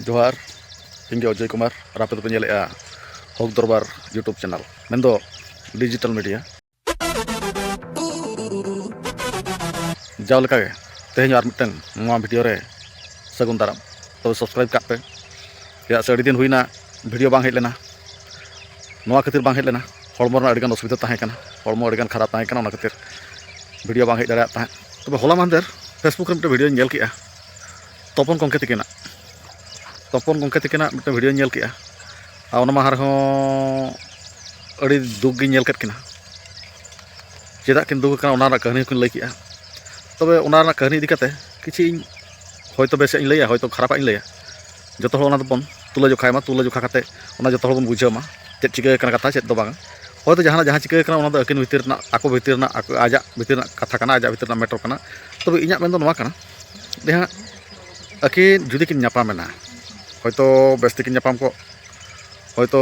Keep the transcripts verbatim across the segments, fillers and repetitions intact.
ᱡᱚᱦᱟᱨ, ᱤᱧ ᱜᱮ ᱚᱡᱚᱭ ᱠᱩᱢᱟᱨ ᱟᱨ ᱟᱯᱮ ᱫᱚᱯᱮ ᱧᱮᱞᱮᱫᱼᱟ ᱦᱚᱠ ᱫᱚᱨᱵᱟᱨ YouTube channel, ᱢᱮᱱᱫᱚ digital media᱾ ᱡᱟᱣ ᱞᱮᱠᱟᱜᱮ ᱛᱮᱦᱮᱧ ᱟᱨ ᱢᱤᱫᱴᱟᱝ ᱱᱚᱣᱟ video ᱨᱮ ᱥᱟᱹᱜᱩᱱ ᱫᱟᱨᱟᱢ᱾ ᱛᱚᱵᱮ subscribe ᱠᱟᱜ ᱯᱮ, ᱪᱮᱫᱟᱜ ᱥᱮ ᱟᱹᱰᱤ ᱫᱤᱱ ᱦᱩᱭᱱᱟ video ᱵᱟᱝ ᱦᱮᱡ ᱞᱮᱱᱟ᱾ ᱱᱚᱣᱟ ᱠᱷᱟᱹᱛᱤᱨ ᱵᱟᱝ ᱦᱮᱡ ᱞᱮᱱᱟ, ᱦᱚᱲᱢᱚ ᱨᱮᱱᱟᱜ ᱟᱹᱰᱤᱜᱟᱱ ᱚᱥᱩᱵᱤᱫᱷᱟ ᱛᱟᱦᱮᱸ ᱠᱟᱱᱟ, ᱦᱚᱲᱢᱚ ᱟᱹᱰᱤᱜᱟᱱ ᱠᱷᱟᱨᱟᱯ ᱛᱟᱦᱮᱸ ᱠᱟᱱᱟ, ᱚᱱᱟ ᱠᱷᱟᱹᱛᱤᱨ video ᱵᱟᱝ ᱦᱮᱡ ᱫᱟᱲᱮᱭᱟᱜ ᱛᱟᱦᱮᱸᱫ᱾ ᱛᱚᱵᱮ ᱦᱚᱞᱟ ᱢᱟᱦᱫᱮᱨ Facebook ᱨᱮ ᱢᱤᱫᱴᱮᱱ video ᱧ ᱧᱮᱞ ᱠᱮᱜᱼᱟ, ᱛᱚᱯᱚᱱ ᱜᱚᱢᱠᱮ ᱛᱤᱠᱤᱱᱟᱜ᱾ ᱛᱚᱯᱚᱱ ᱜᱚᱢᱠᱮ ᱛᱤᱠᱤᱱᱟᱜ ᱢᱤᱫᱴᱮᱱ videoᱧ ᱧᱮᱞ ᱠᱮᱜᱼᱟ, ᱟᱨ ᱚᱱᱟ ᱢᱟᱦᱟ ᱨᱮᱦᱚᱸ ᱟᱹᱰᱤ ᱫᱩᱠ ᱜᱤᱧ ᱧᱮᱞ ᱠᱮᱫ ᱠᱤᱱᱟ᱾ ᱪᱮᱫᱟᱜ ᱠᱤᱱ ᱫᱩᱠ ᱟᱠᱟᱱᱟ, ᱚᱱᱟ ᱨᱮᱱᱟᱜ ᱠᱟᱹᱦᱱᱤ ᱦᱚᱸᱠᱤᱱ ᱞᱟᱹᱭ ᱠᱮᱜᱼᱟ᱾ ᱛᱚᱵᱮ ᱚᱱᱟ ᱨᱮᱱᱟᱜ ᱠᱟᱹᱦᱱᱤ ᱤᱫᱤ ᱠᱟᱛᱮ ᱠᱤᱪᱷᱩ ᱤᱧ ᱦᱚᱭᱛᱳ ᱵᱮᱥᱟᱜ ᱤᱧ ᱞᱟᱹᱭᱟ, ᱦᱚᱭᱛᱳ ᱠᱷᱟᱨᱟᱯᱟᱜ ᱤᱧ ᱞᱟᱹᱭᱟ᱾ ᱡᱚᱛᱚ ᱦᱚᱲ ᱚᱱᱟ ᱫᱚᱵᱚᱱ ᱛᱩᱞᱟᱹ ᱡᱚᱠᱷᱟᱭ ᱢᱟ, ᱛᱩᱞᱟᱹ ᱡᱚᱠᱷᱟ ᱠᱟᱛᱮ ᱚᱱᱟ ᱡᱚᱛᱚ ᱦᱚᱲ ᱵᱚᱱ ᱵᱩᱡᱷᱟᱹᱣ ᱢᱟ, ᱪᱮᱫ ᱪᱤᱠᱟᱹ ᱟᱠᱟᱱᱟ ᱠᱟᱛᱷᱟ, ᱪᱮᱫ ᱫᱚ ᱵᱟᱝᱟ᱾ ᱦᱚᱭᱛᱳ ᱡᱟᱦᱟᱱᱟᱜ ᱡᱟᱦᱟᱸ ᱪᱤᱠᱟᱹ ᱟᱠᱟᱱᱟ, ᱚᱱᱟ ᱫᱚ ᱟᱹᱠᱤᱱ ᱵᱷᱤᱛᱤᱨ ᱨᱮᱱᱟᱜ, ᱟᱠᱚ ᱵᱷᱤᱛᱤᱨ ᱨᱮᱱᱟᱜ, ᱟᱠᱚ, ᱟᱡᱟᱜ ᱵᱷᱤᱛᱤᱨ ᱨᱮᱱᱟᱜ ᱠᱟᱛᱷᱟ ᱠᱟᱱᱟ, ᱟᱡᱟᱜ ᱵᱷᱤᱛᱤᱨ ᱨᱮᱱᱟᱜ matter ᱠᱟᱱᱟ᱾ ᱛᱚᱵᱮ ᱤᱧᱟᱹᱜ ᱢᱮᱱ ᱫᱚ ᱱᱚᱣᱟ ᱠᱟᱱᱟ, ᱡᱟᱦᱟᱸ ᱟᱹᱠᱤᱱ ᱡᱩᱫᱤ ᱠᱤᱱ ᱧᱟᱯᱟᱢᱮᱱᱟ, ᱦᱚᱭᱛᱳ ᱵᱮᱥ ᱛᱮᱠᱤᱱ ᱧᱟᱯᱟᱢ ᱠᱚᱜ, ᱦᱚᱭᱛᱳ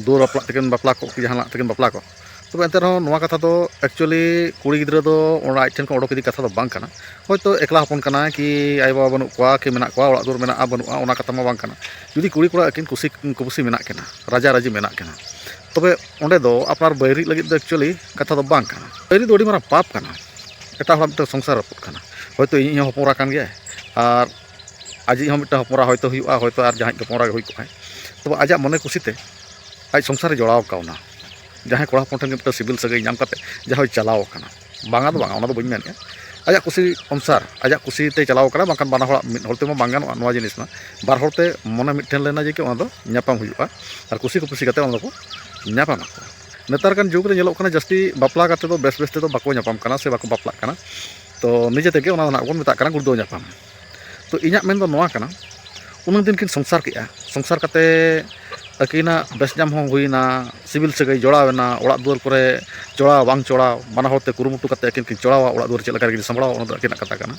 ᱫᱩᱣᱟᱹᱨ ᱵᱟᱯᱞᱟᱜ ᱛᱮᱠᱤᱱ ᱵᱟᱯᱞᱟ ᱠᱚᱜ ᱠᱤ ᱡᱟᱦᱟᱱᱟᱜ ᱛᱮᱠᱤᱱ ᱵᱟᱯᱞᱟ ᱠᱚᱜ, ᱛᱚᱵᱮ ᱮᱱᱛᱮ ᱨᱮᱦᱚᱸ ᱱᱚᱣᱟ ᱠᱟᱛᱷᱟ ᱫᱚ actually ᱠᱩᱲᱤ ᱜᱤᱫᱽᱨᱟᱹ ᱫᱚ ᱚᱱᱟ ᱟᱡ ᱴᱷᱮᱱ ᱠᱷᱚᱱ ᱚᱰᱚᱠ ᱤᱫᱤ ᱠᱟᱛᱷᱟ ᱫᱚ ᱵᱟᱝ ᱠᱟᱱᱟ᱾ ᱦᱚᱭᱛᱳ ᱮᱠᱞᱟ ᱦᱚᱯᱚᱱ ᱠᱟᱱᱟᱭ ᱠᱤ ᱟᱭᱳᱼᱵᱟᱵᱟ ᱵᱟᱹᱱᱩᱜ ᱠᱚᱣᱟ ᱠᱤ ᱢᱮᱱᱟᱜ ᱠᱚᱣᱟ, ᱚᱲᱟᱜ ᱫᱩᱣᱟᱹᱨ ᱢᱮᱱᱟᱜᱼᱟ ᱵᱟᱹᱱᱩᱜᱼᱟ, ᱚᱱᱟ ᱠᱟᱛᱷᱟ ᱢᱟ ᱵᱟᱝ ᱠᱟᱱᱟ᱾ ᱡᱩᱫᱤ ᱠᱩᱲᱤ ᱠᱚᱲᱟ ᱟᱹᱠᱤᱱ ᱠᱩᱥᱤ ᱠᱩᱯᱩᱥᱤ ᱢᱮᱱᱟᱜ ᱠᱤᱱᱟ, ᱨᱟᱡᱟ ᱨᱟᱹᱡᱤ ᱢᱮᱱᱟᱜ ᱠᱤᱱᱟ, ᱛᱚᱵᱮ ᱚᱸᱰᱮ ᱫᱚ ᱟᱯᱱᱟᱨ ᱵᱟᱹᱭᱨᱤ ᱞᱟᱹᱜᱤᱫ ᱫᱚ actually ᱠᱟᱛᱷᱟ ᱫᱚ ᱵᱟᱝ ᱠᱟᱱᱟ᱾ ᱵᱟᱹᱭᱨᱤ ᱫᱚ ᱟᱹᱰᱤ ᱢᱟᱨᱟᱝ ᱯᱟᱯ ᱠᱟᱱᱟ, ᱮᱴᱟᱜ ᱦᱚᱲᱟᱜ ᱢᱤᱫᱴᱟᱝ ᱥᱚᱝᱥᱟᱨ ᱨᱟᱹᱯᱩᱫ ᱠᱟᱱᱟ᱾ ᱦᱚᱭᱛᱳ ᱤᱧᱤᱡ ᱦᱚᱸ ᱦᱚᱯᱚᱱ ᱮᱨᱟ ᱠᱟᱱ ᱜᱮᱭᱟᱭ, ᱟᱨ ᱟᱡᱤᱡ ᱦᱚᱸ ᱢᱤᱫᱴᱟᱝ ᱦᱚᱯᱚᱱ ᱮᱨᱟ ᱦᱚᱭᱛᱳ ᱦᱩᱭᱩᱜᱼᱟ, ᱦᱚᱭᱛᱳ ᱟᱨ ᱡᱟᱦᱟᱸᱭ ᱦᱚᱯᱚᱱ ᱮᱨᱟ ᱜᱮ ᱦᱩᱭ ᱠᱚᱜᱼᱟᱭ, ᱛᱚᱵᱮ ᱟᱡᱟᱜ ᱢᱚᱱᱮ ᱠᱩᱥᱤᱛᱮ ᱟᱡ ᱥᱚᱝᱥᱟᱨ ᱨᱮ ᱡᱚᱲᱟᱣ ᱠᱟᱣᱱᱟ᱾ ᱡᱟᱦᱟᱸᱭ ᱠᱚᱲᱟ ᱦᱚᱯᱚᱱ ᱴᱷᱮᱱ ᱜᱮ ᱢᱤᱫᱴᱟᱝ ᱥᱤᱵᱤᱞ ᱥᱟᱹᱜᱟᱹᱭ ᱧᱟᱢ ᱠᱟᱛᱮ ᱡᱟᱦᱟᱸᱭ ᱪᱟᱞᱟᱣ ᱟᱠᱟᱱᱟ, ᱵᱟᱝᱟ ᱫᱚ ᱵᱟᱝᱟ, ᱚᱱᱟ ᱫᱚ ᱵᱟᱹᱧ ᱢᱮᱱᱮᱫᱼᱟ᱾ ᱟᱡᱟᱜ ᱠᱩᱥᱤ ᱚᱱᱩᱥᱟᱨ, ᱟᱡᱟᱜ ᱠᱩᱥᱤᱛᱮ ᱪᱟᱞᱟᱣ ᱟᱠᱟᱱᱟ, ᱵᱟᱝᱠᱷᱟᱱ ᱵᱟᱱᱟ ᱦᱚᱲᱟᱜ ᱢᱤᱫ ᱦᱚᱲ ᱛᱮᱢᱟ ᱵᱟᱝ ᱜᱟᱱᱚᱜᱼᱟ ᱱᱚᱣᱟ ᱡᱤᱱᱤᱥ ᱢᱟ᱾ ᱵᱟᱨ ᱦᱚᱲ ᱛᱮ ᱢᱚᱱᱮ ᱢᱤᱫᱴᱷᱮᱱ ᱞᱮᱱᱟ ᱡᱮ ᱠᱤ ᱚᱱᱟ ᱫᱚ ᱧᱟᱯᱟᱢ ᱦᱩᱭᱩᱜᱼᱟ, ᱟᱨ ᱠᱩᱥᱤ ᱠᱩᱯᱩᱥᱤ ᱠᱟᱛᱮ ᱚᱱᱟ ᱫᱚᱠᱚ ᱧᱟᱯᱟᱢ ᱟᱠᱚ᱾ ᱱᱮᱛᱟᱨ ᱜᱟᱱ ᱡᱩᱜᱽ ᱨᱮ ᱧᱮᱞᱚᱜ ᱠᱟᱱᱟ, ᱡᱟᱹᱥᱛᱤ ᱵᱟᱯᱞᱟ ᱠᱟᱛᱮ ᱫᱚ ᱵᱮᱥ ᱵᱮᱥ ᱛᱮᱫᱚ ᱵᱟᱠᱚ ᱧᱟᱯᱟᱢ ᱠᱟᱱᱟ ᱥᱮ ᱵᱟᱠᱚ ᱵᱟᱯᱞᱟᱜ ᱠᱟᱱᱟ᱾ ᱛᱚ ᱱᱤᱡᱮ ᱛᱮᱜᱮ ᱚᱱᱟ ᱫᱚ ᱱᱟᱜ ᱵᱚᱱ ᱢᱮᱛᱟᱜ ᱠᱟᱱᱟ ᱜᱩᱲᱫᱟᱹᱣ ᱧᱟᱯᱟᱢ᱾ ᱛᱚ ᱤᱧᱟᱹᱜ ᱢᱮᱱ ᱫᱚ ᱱᱚᱣᱟ ᱠᱟᱱᱟ, ᱩᱱᱟᱹᱜ ᱫᱤᱱ ᱠᱤᱱ ᱥᱚᱝᱥᱟᱨ ᱠᱮᱜᱼᱟ, ᱥᱚᱝᱥᱟᱨ ᱠᱟᱛᱮ ᱟᱹᱠᱤᱱᱟᱜ ᱵᱮᱥ ᱧᱟᱢ ᱦᱚᱸ ᱦᱩᱭᱱᱟ, ᱥᱤᱵᱤᱞ ᱥᱟᱹᱜᱟᱹᱭ ᱡᱚᱲᱟᱣ ᱮᱱᱟ, ᱚᱲᱟᱜ ᱫᱩᱣᱟᱹᱨ ᱠᱚᱨᱮ ᱡᱚᱲᱟᱣ ᱵᱟᱝ ᱪᱚᱲᱟᱣ, ᱵᱟᱱᱟ ᱦᱚᱲ ᱛᱮ ᱠᱩᱨᱩᱢᱩᱴᱩ ᱠᱟᱛᱮ ᱟᱹᱠᱤᱱ ᱠᱤᱱ ᱪᱚᱲᱟᱣᱟ, ᱚᱲᱟᱜ ᱫᱩᱣᱟᱹᱨ ᱪᱮᱫ ᱞᱮᱠᱟ ᱨᱮᱠᱤᱱ ᱥᱟᱢᱵᱲᱟᱣᱟ, ᱚᱱᱟ ᱫᱚ ᱟᱹᱠᱤᱱᱟᱜ ᱠᱟᱛᱷᱟ ᱠᱟᱱᱟ᱾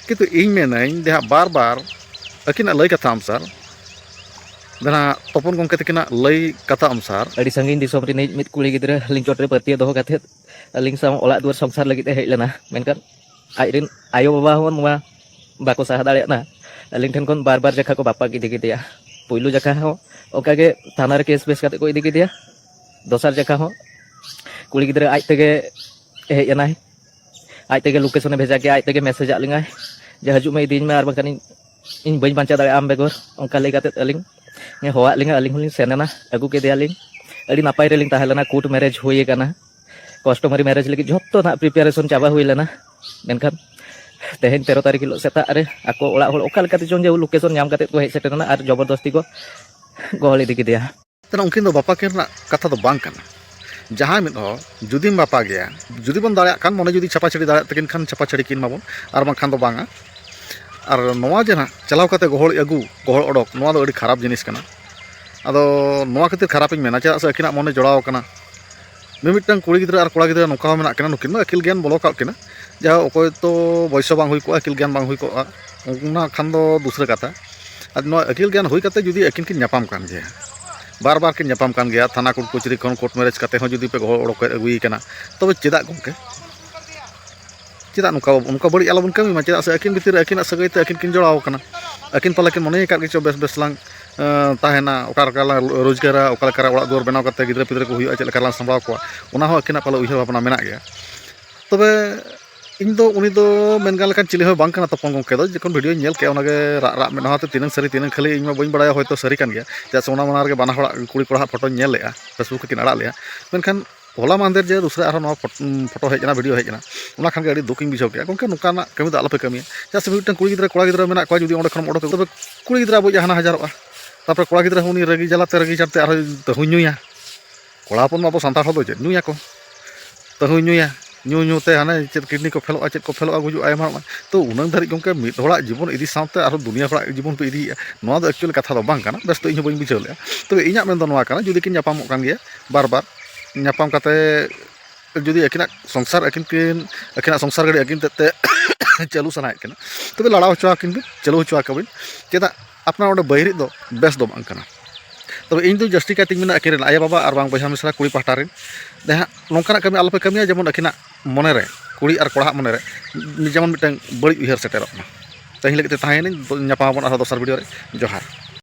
ᱠᱤᱱᱛᱩ ᱤᱧ ᱢᱮᱱᱟᱹᱧ ᱡᱟᱦᱟᱸ ᱵᱟᱨ ᱵᱟᱨ ᱟᱹᱠᱤᱱᱟᱜ ᱞᱟᱹᱭ ᱠᱟᱛᱷᱟ ᱚᱱᱩᱥᱟᱨ, ᱡᱟᱦᱟᱸ ᱛᱚᱯᱚᱱ ᱜᱚᱢᱠᱮ ᱛᱟᱹᱠᱤᱱᱟᱜ ᱞᱟᱹᱭ ᱠᱟᱛᱷᱟ ᱚᱱᱩᱥᱟᱨ, ᱟᱹᱰᱤ ᱥᱟᱺᱜᱤᱧ ᱫᱤᱥᱚᱢ ᱨᱤᱱᱤᱡ ᱢᱤᱫ ᱠᱩᱲᱤ ᱜᱤᱫᱽᱨᱟᱹ ᱟᱹᱞᱤᱧ ᱪᱚᱴᱨᱮ ᱯᱟᱹᱛᱭᱟᱹᱣ ᱫᱚᱦᱚ ᱠᱟᱛᱮᱫ ᱟᱹᱞᱤᱧ ᱥᱟᱶ ᱚᱲᱟᱜ ᱫᱩᱣᱟᱹᱨ ᱥᱚᱝᱥᱟᱨ ᱞᱟᱹᱜᱤᱫ ᱮ ᱦᱮᱡ ᱞᱮᱱᱟ, ᱢᱮᱱᱠᱷᱟᱱ ᱟᱡᱨᱮᱱ ᱟᱭᱳᱼᱵᱟᱵᱟ ᱦᱚᱸ ᱱᱚᱣᱟ ᱵᱟᱠᱚ ᱥᱟᱦᱟ ᱫᱟᱲᱮᱭᱟᱜ ᱠᱟᱱᱟ᱾ ᱟᱹᱞᱤᱧ ᱴᱷᱮᱱ ᱠᱷᱚᱱ ᱵᱟᱨ ᱵᱟᱨ ᱡᱟᱠᱷᱟ ᱠᱚ ᱵᱟᱯᱟᱜ ᱤᱫᱤ ᱠᱮᱫᱮᱭᱟ᱾ ᱯᱩᱭᱞᱩ ᱡᱟᱠᱷᱟ ᱦᱚᱸ ᱚᱱᱠᱟ ᱜᱮ ᱛᱷᱟᱱᱟ ᱨᱮ ᱠᱮᱥ ᱵᱮᱥ ᱠᱟᱛᱮ ᱠᱚ ᱤᱫᱤ ᱠᱮᱫᱮᱭᱟ᱾ ᱫᱚᱥᱟᱨ ᱡᱟᱠᱷᱟ ᱦᱚᱸ ᱠᱩᱲᱤ ᱜᱤᱫᱽᱨᱟᱹ ᱟᱡ ᱛᱮᱜᱮ ᱦᱮᱡ ᱮᱱᱟᱭ, ᱟᱡ ᱛᱮᱜᱮ ᱞᱳᱠᱮᱥᱚᱱᱮ ᱵᱷᱮᱡᱟ ᱠᱮᱫᱼᱟ, ᱟᱡ ᱛᱮᱜᱮ ᱢᱮᱥᱮᱡᱽ ᱟᱫ ᱞᱤᱧᱟᱭ ᱡᱮ, "ᱦᱤᱡᱩᱜ ᱢᱮ, ᱤᱫᱤᱧ ᱢᱮ, ᱟᱨ ᱵᱟᱝᱠᱷᱟᱱ ᱤᱧ, ᱤᱧ ᱵᱟᱹᱧ ᱵᱟᱧᱪᱟᱣ ᱫᱟᱲᱮᱭᱟᱜᱼᱟ ᱟᱢ ᱵᱮᱜᱚᱨ", ᱚᱱᱠᱟ ᱞᱟᱹᱭ ᱠᱟᱛᱮ ᱟᱹᱞᱤᱧ ᱦᱚᱦᱚᱣᱟᱫ ᱞᱤᱧᱟ, ᱟᱹᱞᱤᱧ ᱦᱚᱸᱞᱤᱧ ᱥᱮᱱ ᱮᱱᱟ, ᱟᱹᱜᱩ ᱠᱮᱫᱮᱭᱟᱞᱤᱧ᱾ ᱟᱹᱰᱤ ᱱᱟᱯᱟᱭ ᱨᱮᱞᱤᱧ ᱛᱟᱦᱮᱸ ᱞᱮᱱᱟ, ᱠᱳᱨᱴ ᱢᱮᱨᱮᱡᱽ ᱦᱩᱭ ᱟᱠᱟᱱᱟ, ᱠᱟᱥᱴᱚᱢᱟᱨᱤ ᱢᱮᱨᱮᱡᱽ ᱞᱟᱹᱜᱤᱫ ᱡᱷᱚᱛᱚ ᱱᱟᱜ ᱯᱨᱤᱯᱟᱨᱮᱥᱚᱱ ᱪᱟᱵᱟ ᱦᱩᱭ ᱞᱮᱱᱟ᱾ ᱢᱮᱱᱠᱷᱟᱱ ᱛᱮᱦᱮᱧ ᱛᱮᱨᱚ ᱛᱟᱹᱨᱤᱠᱷ ᱦᱤᱞᱳᱜ ᱥᱮᱛᱟᱜ ᱨᱮ ᱟᱠᱚ ᱚᱲᱟᱜ ᱦᱚᱲ ᱚᱠᱟ ᱞᱮᱠᱟᱛᱮ ᱪᱚᱝ ᱡᱮ ᱞᱳᱠᱮᱥᱚᱱ ᱧᱟᱢ ᱠᱟᱛᱮ ᱠᱚ ᱦᱮᱡ ᱥᱮᱴᱮᱨ ᱮᱱᱟ ᱟᱨ ᱡᱚᱵᱚᱨᱫᱚᱥᱛᱤ ᱠᱚ ᱜᱚᱦᱚᱲ ᱤᱫᱤ ᱠᱮᱫᱮᱭᱟ᱾ ᱛᱟᱦᱞᱮ ᱩᱱᱠᱤᱱ ᱫᱚ ᱵᱟᱯᱟᱠᱤᱱ ᱨᱮᱱᱟᱜ ᱠᱟᱛᱷᱟ ᱫᱚ ᱵᱟᱝ ᱠᱟᱱᱟ᱾ ᱡᱟᱦᱟᱸᱭ ᱢᱤᱫ ᱦᱚᱲ ᱡᱩᱫᱤᱢ ᱵᱟᱯᱟ ᱜᱮᱭᱟ, ᱡᱩᱫᱤ ᱵᱚᱱ ᱫᱟᱲᱮᱭᱟᱜ ᱠᱷᱟᱱ, ᱢᱚᱱᱮ ᱡᱩᱫᱤ ᱪᱷᱟᱯᱟᱪᱷᱟᱹᱲᱤ ᱫᱟᱲᱮᱭᱟᱜ ᱛᱟᱹᱠᱤᱱ ᱠᱷᱟᱱ ᱪᱷᱟᱯᱟᱪᱷᱟᱹᱲᱤ ᱠᱤᱱ ᱢᱟᱵᱚᱱ, ᱟᱨ ᱵᱟᱝᱠᱷᱟᱱ ᱫᱚ ᱵᱟᱝᱟ᱾ ᱟᱨ ᱱᱚᱣᱟ ᱡᱮ ᱱᱟᱦᱟᱜ ᱪᱟᱞᱟᱣ ᱠᱟᱛᱮ ᱜᱚᱦᱚᱲ ᱟᱹᱜᱩ, ᱜᱚᱦᱚᱲ ᱚᱰᱚᱠ, ᱱᱚᱣᱟ ᱫᱚ ᱟᱹᱰᱤ ᱠᱷᱟᱨᱟᱯ ᱡᱤᱱᱤᱥ ᱠᱟᱱᱟ᱾ ᱟᱫᱚ ᱱᱚᱣᱟ ᱠᱷᱟᱹᱛᱤᱨ ᱠᱷᱟᱨᱟᱯᱤᱧ ᱢᱮᱱᱟ, ᱪᱮᱫᱟᱜ ᱥᱮ ᱟᱹᱠᱤᱱᱟᱜ ᱢᱚᱱᱮ ᱡᱚᱲᱟᱣ ᱟᱠᱟᱱᱟ᱾ ᱢᱤᱢᱤᱫᱴᱟᱝ ᱠᱩᱲᱤ ᱜᱤᱫᱽᱨᱟᱹ ᱟᱨ ᱠᱚᱲᱟ ᱜᱤᱫᱽᱨᱟᱹ ᱱᱚᱝᱠᱟ ᱦᱚᱸ ᱢᱮᱱᱟᱜ ᱠᱤᱱᱟ, ᱱᱩᱠᱤᱱ ᱫᱚ ᱟᱹᱠᱤᱞ ᱜᱮᱭᱟᱱ ᱵᱚᱞᱚ ᱠᱟᱜ ᱠᱤᱱᱟ, ᱡᱟᱦᱟᱸ ᱚᱠᱚᱭ ᱛᱚ ᱵᱚᱭᱥᱚ ᱵᱟᱝ ᱦᱩᱭ ᱠᱚᱜᱼᱟ, ᱟᱹᱠᱤᱞ ᱜᱮᱭᱟᱱ ᱵᱟᱝ ᱦᱩᱭ ᱠᱚᱜᱼᱟ, ᱚᱱᱟ ᱠᱷᱟᱱ ᱫᱚ ᱫᱩᱥᱨᱟᱹ ᱠᱟᱛᱷᱟ᱾ ᱟᱨ ᱱᱚᱣᱟ ᱟᱹᱠᱤᱞ ᱜᱮᱭᱟᱱ ᱦᱩᱭ ᱠᱟᱛᱮ ᱡᱩᱫᱤ ᱟᱹᱠᱤᱱ ᱠᱤᱱ ᱧᱟᱯᱟᱢ ᱠᱟᱱ ᱜᱮᱭᱟ, ᱵᱟᱨ ᱵᱟᱨ ᱠᱤᱱ ᱧᱟᱯᱟᱢ ᱠᱟᱱ ᱜᱮᱭᱟ, ᱛᱷᱟᱱᱟ ᱠᱳᱨᱴ ᱠᱚᱪᱟᱹᱨᱤ ᱠᱷᱚᱱ ᱠᱳᱨᱴ ᱢᱮᱨᱮᱡᱽ ᱠᱟᱛᱮ ᱦᱚᱸ ᱡᱩᱫᱤ ᱯᱮ ᱜᱚᱦᱚᱲ ᱚᱰᱚᱠ ᱟᱹᱜᱩᱭᱮ ᱠᱟᱱᱟ, ᱛᱚᱵᱮ ᱪᱮᱫᱟᱜ ᱜᱚᱢᱠᱮ? ᱪᱮᱫᱟᱜ ᱱᱚᱝᱠᱟ, ᱚᱱᱠᱟ ᱵᱟᱹᱲᱤᱡ ᱟᱞᱚᱵᱚᱱ ᱠᱟᱹᱢᱤ ᱢᱟ? ᱪᱮᱫᱟᱜ ᱥᱮ ᱟᱹᱠᱤᱱ ᱵᱷᱤᱛᱤᱨ ᱨᱮ ᱟᱹᱠᱤᱱᱟᱜ ᱥᱟᱹᱜᱟᱹᱭ ᱛᱮ ᱟᱹᱠᱤᱱ ᱠᱤᱱ ᱡᱚᱲᱟᱣ ᱟᱠᱟᱱᱟ᱾ ᱟᱹᱠᱤᱱ ᱯᱟᱞᱮ ᱠᱤᱱ ᱢᱚᱱᱮ ᱟᱠᱟᱫ ᱜᱮᱪᱚ ᱵᱮᱥ ᱵᱮᱥ ᱞᱟᱝ, ᱮᱸ, ᱛᱟᱦᱮᱱᱟ, ᱚᱠᱟ ᱞᱮᱠᱟ ᱞᱟᱝ ᱨᱳᱡᱽᱜᱟᱨᱟ, ᱚᱠᱟ ᱞᱮᱠᱟᱨᱮ ᱚᱲᱟᱜ ᱫᱩᱣᱟᱹᱨ ᱵᱮᱱᱟᱣ ᱠᱟᱛᱮ ᱜᱤᱫᱽᱨᱟᱹ ᱯᱤᱫᱽᱨᱟᱹ ᱠᱚ ᱦᱩᱭᱩᱜᱼᱟ, ᱪᱮᱫ ᱞᱮᱠᱟ ᱞᱟᱝ ᱥᱟᱢᱵᱲᱟᱣ ᱠᱚᱣᱟ, ᱚᱱᱟ ᱦᱚᱸ ᱟᱹᱠᱤᱱᱟᱜ ᱯᱟᱞᱮ ᱩᱭᱦᱟᱹᱨ ᱵᱷᱟᱵᱽᱱᱟ ᱢᱮᱱᱟᱜ ᱜᱮᱭᱟ᱾ ᱛᱚᱵᱮ ᱤᱧ ᱫᱚ ᱩᱱᱤ ᱫᱚ ᱢᱮᱱ ᱜᱟᱱ ᱞᱮᱠᱷᱟᱱ ᱪᱤᱞᱤ ᱦᱚᱸ ᱵᱟᱝ ᱠᱟᱱᱟ ᱛᱚᱯᱚᱱ ᱜᱚᱢᱠᱮ ᱫᱚ᱾ ᱡᱚᱠᱷᱚᱱ ᱵᱷᱤᱰᱤᱭᱳᱧ ᱧᱮᱞ ᱠᱮᱜᱼᱟ, ᱚᱱᱟᱜᱮ ᱨᱟᱜ ᱨᱟᱜ ᱢᱮᱫᱦᱟ ᱛᱮ ᱛᱤᱱᱟᱹᱝ ᱥᱟᱹᱨᱤ ᱛᱤᱱᱟᱹᱝ ᱠᱷᱟᱹᱞᱤ ᱤᱧ ᱢᱟ ᱵᱟᱹᱧ ᱵᱟᱲᱟᱭᱟ, ᱦᱚᱭᱛᱳ ᱥᱟᱹᱨᱤ ᱠᱟᱱ ᱜᱮᱭᱟ, ᱪᱮᱫᱟᱜ ᱥᱮ ᱚᱱᱟ ᱢᱟᱲᱟᱝ ᱨᱮᱜᱮ ᱵᱟᱱᱟ ᱦᱚᱲᱟᱜ ᱠᱩᱲᱤ ᱠᱚᱲᱟᱣᱟᱜ ᱯᱷᱳᱴᱳᱧ ᱧᱮᱞ ᱞᱮᱜᱼᱟ, ᱯᱷᱮᱥᱵᱩᱠ ᱨᱮᱠᱤᱱ ᱟᱲᱟᱜ ᱞᱮᱜᱼᱟ᱾ ᱢᱮᱱᱠᱷᱟᱱ ᱦᱚᱞᱟ ᱢᱟᱦᱫᱮᱨ ᱡᱮ ᱫᱩᱥᱨᱟ ᱟᱨᱦᱚᱸ ᱱᱚᱣᱟ ᱯᱷᱳᱴ-, ᱩᱸ, ᱯᱷᱳᱴᱳ ᱦᱮᱡ ᱮᱱᱟ, ᱵᱷᱤᱰᱤᱭᱳ ᱦᱮᱡ ᱮᱱᱟ, ᱚᱱᱟ ᱠᱷᱟᱱ ᱜᱮ ᱟᱹᱰᱤ ᱫᱩᱠᱤᱧ ᱵᱩᱡᱷᱟᱹᱣ ᱠᱮᱜᱼᱟ᱾ ᱜᱚᱢᱠᱮ, ᱱᱚᱝᱠᱟᱱᱟᱜ ᱠᱟᱹᱢᱤ ᱫᱚ ᱟᱞᱚᱯᱮ ᱠᱟᱹᱢᱤᱭᱟ᱾ ᱪᱮᱫᱟᱜ ᱥᱮ ᱢᱤᱫᱴᱟᱝ ᱠᱩᱲᱤ ᱜᱤᱫᱽᱨᱟᱹ, ᱠᱚᱲᱟ ᱜᱤᱫᱽᱨᱟᱹ ᱢᱮᱱᱟᱜ ᱠᱚᱣᱟ, ᱡᱩᱫᱤ ᱚᱸᱰᱮ ᱠᱷᱚᱱᱮᱢ ᱚᱰᱚᱠ, ᱛᱚᱵᱮ ᱠᱩᱲᱤ ᱜᱤᱫᱽᱨᱟᱹ ᱟᱵᱚᱭᱤᱡ ᱦᱟᱱᱟ ᱦᱟᱡᱟᱨᱚᱜᱼᱟ᱾ ᱛᱟᱨᱯᱚᱨᱮ ᱠᱚᱲᱟ ᱜᱤᱫᱽᱨᱟᱹ ᱦᱚᱸ ᱩᱱᱤ ᱨᱟᱹᱜᱤ ᱡᱟᱞᱟᱛᱮ, ᱨᱟᱹᱜᱤ ᱡᱟᱞᱟᱛᱮ ᱟᱨᱦᱚᱸ ᱛᱟᱹᱦᱩᱭ ᱧᱩᱭᱟ᱾ ᱠᱚᱲᱟ ᱦᱚᱯᱚᱱ ᱢᱟ ᱟᱵᱚ ᱥᱟᱱᱛᱟᱲ ᱦᱚᱲ ᱫᱚ ᱪᱮᱫ, ᱧᱩᱭᱟᱠᱚ, ᱛᱟᱹᱦᱩᱭ ᱧᱩᱭᱟ, ᱧᱩ ᱧᱩ ᱛᱮ ᱦᱟᱱᱮ ᱪᱮᱫ ᱠᱤᱰᱱᱤ ᱠᱚ ᱯᱷᱮᱞᱚᱜᱼᱟ, ᱪᱮᱫ ᱠᱚ ᱯᱷᱮᱞᱚᱜᱼᱟ, ᱜᱩᱡᱩᱜᱼᱟ, ᱮᱢᱟᱱᱚᱜᱼᱟ᱾ ᱛᱚ, ᱩᱱᱟᱹᱝ ᱫᱷᱟᱹᱨᱤᱡ ᱜᱚᱢᱠᱮ, ᱢᱤᱫ ᱦᱚᱲᱟᱜ ᱡᱤᱵᱚᱱ ᱤᱫᱤ ᱥᱟᱶᱛᱮ ᱟᱨᱦᱚᱸ ᱫᱩᱱᱤᱭᱟᱹ ᱦᱚᱲᱟᱜ ᱡᱤᱵᱚᱱ ᱯᱮ ᱤᱫᱤᱭᱮᱫᱼᱟ, ᱱᱚᱣᱟ ᱫᱚ actually ᱠᱟᱛᱷᱟ ᱫᱚ ᱵᱟᱝ ᱠᱟᱱᱟ᱾ ᱵᱮᱥ, ᱛᱚ, ᱤᱧ ᱦᱚᱸ ᱵᱟᱹᱧ ᱵᱩᱡᱷᱟᱹᱣ ᱞᱮᱜᱼᱟ᱾ ᱛᱚᱵᱮ ᱤᱧᱟᱹᱜ ᱢᱮᱱ ᱫᱚ ᱱᱚᱣᱟ ᱠᱟᱱᱟ, ᱡᱩᱫᱤ ᱠᱤᱱ ᱧᱟᱯᱟᱢᱚᱜ ᱠᱟᱱ ᱜᱮᱭᱟ ᱵᱟᱨ ᱵᱟᱨ, ᱧᱟᱯᱟᱢ ᱠᱟᱛᱮ ᱡᱩᱫᱤ ᱟᱹᱠᱤᱱᱟᱜ ᱥᱚᱝᱥᱟᱨ ᱟᱹᱠᱤᱱ ᱠᱤᱱ, ᱟᱹᱠᱤᱱᱟᱜ ᱥᱚᱝᱥᱟᱨ ᱜᱟᱹᱰᱤ ᱟᱹᱠᱤᱱ ᱛᱮᱫ ᱛᱮ ᱪᱟᱹᱞᱩ ᱥᱟᱱᱟᱭᱮᱫ ᱠᱤᱱᱟ, ᱛᱚᱵᱮ ᱞᱟᱲᱟᱣ ᱦᱚᱪᱚ ᱟᱹᱠᱤᱱ ᱵᱤᱱ, ᱪᱟᱹᱞᱩ ᱦᱚᱪᱚ ᱟᱠᱚ ᱵᱤᱱ᱾ ᱪᱮᱫᱟᱜ ᱟᱯᱱᱟᱨ ᱚᱸᱰᱮ ᱵᱟᱹᱭᱨᱤ ᱫᱚ ᱵᱮᱥ ᱫᱚ ᱵᱟᱝ ᱠᱟᱱᱟ᱾ ᱛᱚᱵᱮ ᱤᱧ ᱫᱚ ᱡᱟᱹᱥᱛᱤ ᱠᱟᱭᱛᱮᱧ ᱢᱮᱱᱟ, ᱟᱹᱠᱤᱱ ᱨᱮᱱ ᱟᱭᱳᱼᱵᱟᱵᱟ ᱟᱨ ᱵᱟᱝ ᱵᱚᱭᱦᱟ ᱢᱤᱥᱨᱟ ᱠᱩᱲᱤ ᱯᱟᱦᱴᱟ ᱨᱮᱱ ᱡᱟᱦᱟᱸ ᱱᱚᱝᱠᱟᱱᱟᱜ ᱠᱟᱹᱢᱤ ᱟᱞᱚᱯᱮ ᱠᱟᱹᱢᱤᱭᱟ, ᱡᱮᱢᱚᱱ ᱟᱹᱠᱤᱱᱟᱜ ᱢᱚᱱᱮᱨᱮ, ᱠᱩᱲᱤ ᱟᱨ ᱠᱚᱲᱟᱣᱟᱜ ᱢᱚᱱᱮᱨᱮ ᱡᱮᱢᱚᱱ ᱢᱤᱫᱴᱟᱝ ᱵᱟᱹᱲᱤᱡ ᱩᱭᱦᱟᱹᱨ ᱥᱮᱴᱮᱨᱚᱜ ᱢᱟ᱾ ᱛᱮᱦᱮᱧ ᱞᱟᱹᱜᱤᱫ ᱛᱮ ᱛᱟᱦᱮᱸᱭᱮᱱᱟᱹᱧ᱾ ᱧᱟᱯᱟᱢ ᱟᱵᱚᱱ ᱟᱨᱦᱚᱸ ᱫᱚᱥᱟᱨ ᱵᱷᱤᱰᱤᱭᱳ ᱨᱮ᱾ ᱡᱚᱦᱟᱨ᱾